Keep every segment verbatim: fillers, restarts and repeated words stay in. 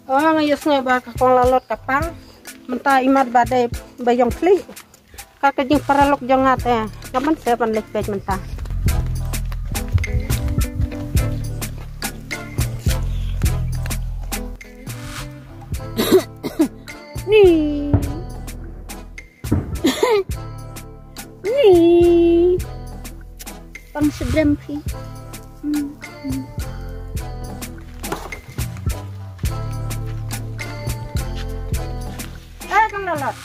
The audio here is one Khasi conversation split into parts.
Oh, nga ïohsngew ba ka kong Lalot ka pang. Mynta imat ba dei ba ïong khlieh. Ka ka jingparalok jong nga te. Nga ban sa ban leit peit mynta. Ni. Ni. Pang sebrem phi. Hmm, hmm. Eh, kong Lalot.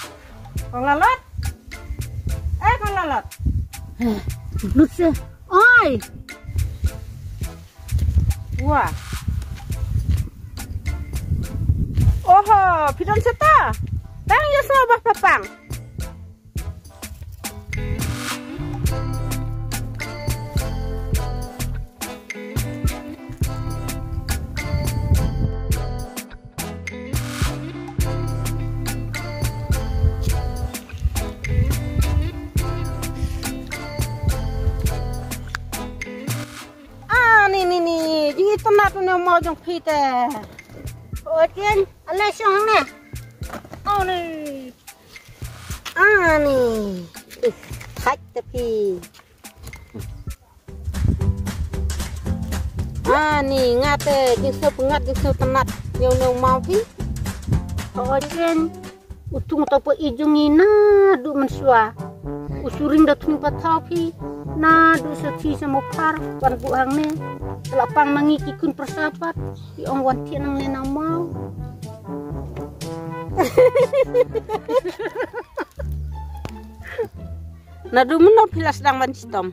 Kong Lalot. Eh, kong Lalot. Eh, lut se. Oi. Wah. Oho, phi don seta. Tang ïa sngewbha pha pang. Ah, ni, ni, ni. Jingitynnad une u maw jong phi te. O Jen, ale shong hangne. O ni. Ah, ni. Ih, thait te phi. Ah, ni, nga te jingsngewpyngngad, jingsngewtynnad ïa une u maw phi. O Jen. U thung to pa i jong ngi naduh mynshuwa. U suring da thung pa thaw phi. Naduh sa thi sa mophar wan buh hangne. Te la pang ma ngi ki khun pyrsa pat. I ong wan thiah nangne na maw. Naduh mynno phi la sdang ban shitom?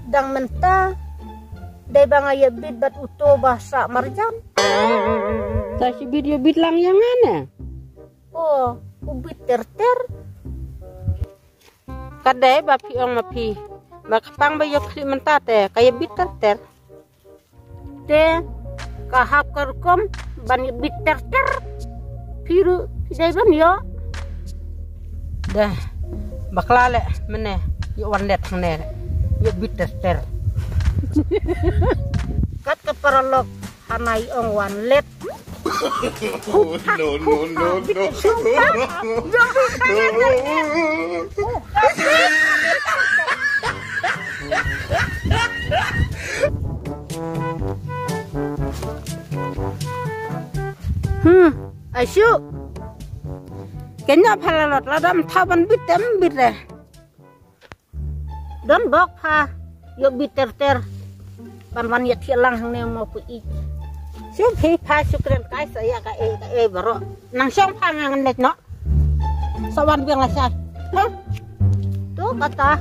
Dang mynta. Dei ba nga ïa bit bad uto ba sah marjan. Ta shibit ïa bit lang ïa nga ne. O, u bit ter ter. Ka dei ba phi ong ma phi ba ka pang ba ïoh khlieh mynta te ka ïa bit ter ter. Te ka hap ka rukom ban ïa bit ter ter. Phi ruh phi dei ban ïoh. Deh, bakla leh mynne ïoh wan let hangne ïoh bit ter ter. Kat ka paralok hana i ong wan let. No, no, no, no. Hmm, Ashu. Kenya pha Lalot, la dam thaw ban bit em bit re. Don bok pha, ïoh bit ter ter. Ban wan ïa thiah lang hangne mo ku i. Shu phi pha shu kren kai sa ïa ka e ka e baroh. Nang shong pha nga ngan leit noh. Sa wan biang la shai. Ha? Tu kata.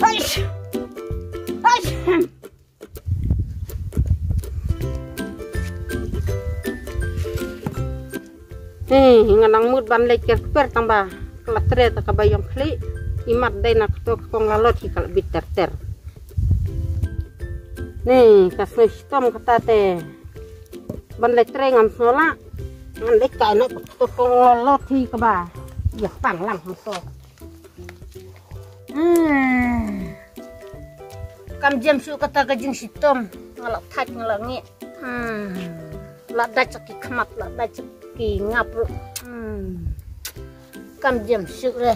Aish! Aish! Ni, nga nang mut ban leit ker kper tang ba ka la tre ta ka ba ïong khlieh. Imat dei na kto ka kong Lalot hi ka la bit ter ter. Ni, ka sngew shitom kata te. Ban leit trei ngam sngewlah. Ngan leit kai noh ka kong Lalot hi kaba ïa pang lang hangto. Hmm. Kam jem shuh kata ka jingshitom. Nga la thait nga la ngi. Hmm. La dait sa ki khmat, la dait sa ki ngap ruh. Hmm. Kam jem shuh re.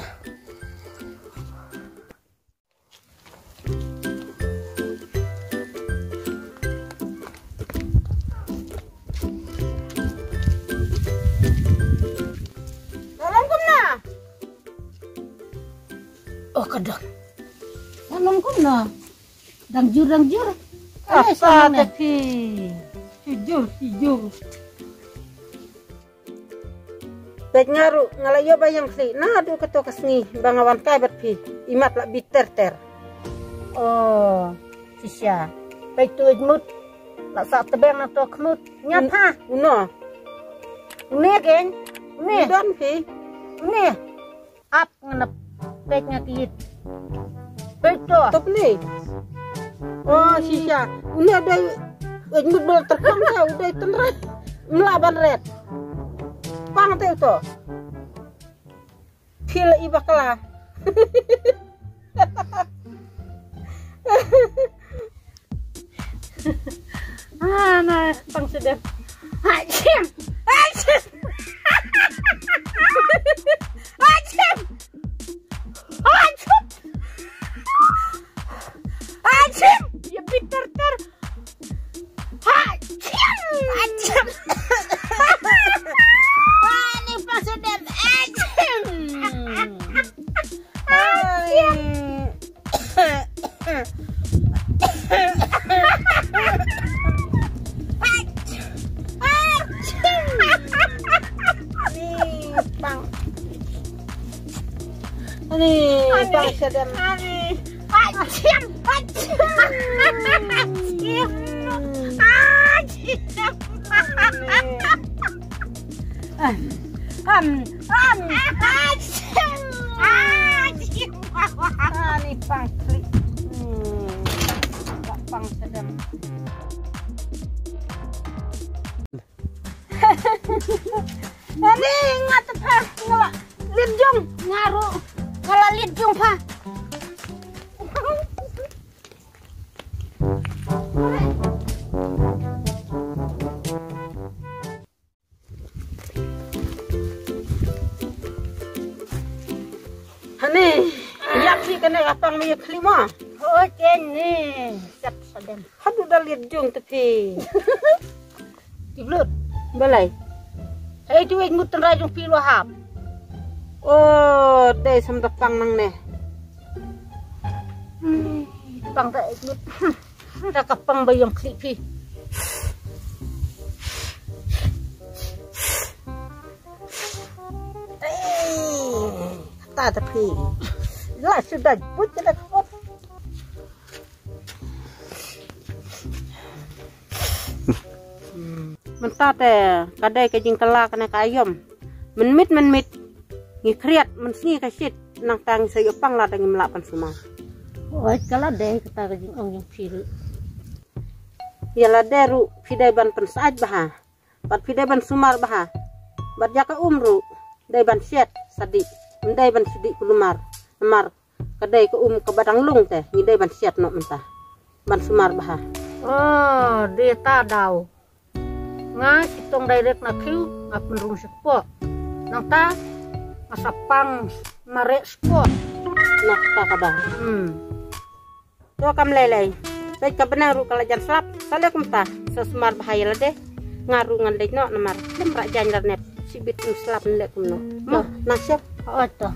Dalam kumna? Oh, ka dang. Dalam kumna? Dang jur, dang jur. Apa te phi? Jur, jur. Peit nga ruh nga la ïoh ba ïong khlieh naduh kato ka sngi ba nga wan kai bad phi. Imat la bit ter ter. Oh, shisha. Peit tu ïa mut. La sah tebeng na to khmut. Nya pha. Uno. Une kein. Une. Don phi. Une. Ap nga na peit nga ki it. Peit to. Top ni. Oh, shisha. Une dei. Ej mut bel terkam ka, u dei tynrai. Mla ban ret. Pang te to. Phi la i bakla. Ah, na pang sedap. Achim! Achim! Achim! Achim! Achim! Ya bitter ter. Achim! Achim! Ah, ni pang sedap. Achim! Achim! Ani pang. Ani pang sedem. Ani. Achim. Achim. Achim. Achim. Am, am, am. Achim. Achim. Ani pang klik. Hmm. Pang sedem. Ani ngat pha ngala lit jong ngaru ngala lit jong pha. Hani, yak ni kane ka pang mi khli ma. Ho chen ni, sat sadem. Hadu da lit jong te phi. Tiblut. Balai. Hei tu ek mut tengrai jong phi lo hap. Oh, dei sam da pang nang ne. Hmm, pang ta ek mut. Ta ka pang ba yong klik phi. Eh, ta ta phi. La sudah but ta ka. Mynta te ka dei ka jingkylla kane ka aïom. Mynmiet mynmiet ngi khriat mynsngi ka shit nangta ngi sa ïoh pang lada ngim lah ban sumar. Oi, ka la dei kata ka jingong jong phi ruh. Ïa lade ruh phi dei ban pynsyaid bha. Bad phi dei ban sumar bha. Bad ïa ka um ruh dei ban shet sadi. Ym dei ban sdih kulmar. Namar ka dei ka um kaba dang lung te ngi dei ban shet noh mynta. Ban sumar bha. Oh, dei ta daw. Nga shitong direct na khiew, nga pynrung shapoh. Nangta nga sa pang mareh shapoh. Na kata ka daw. Hmm. To kam lei lei. Peit ka bneng ruh ka la jan slap. Sa leh kumta. Sa sumar bha ïa lade. Nga ruh ngan leit noh namar. Lem rah jaiñ la nep. Shibit ym slap leh kumno. Mo, nang shet. Oh, to.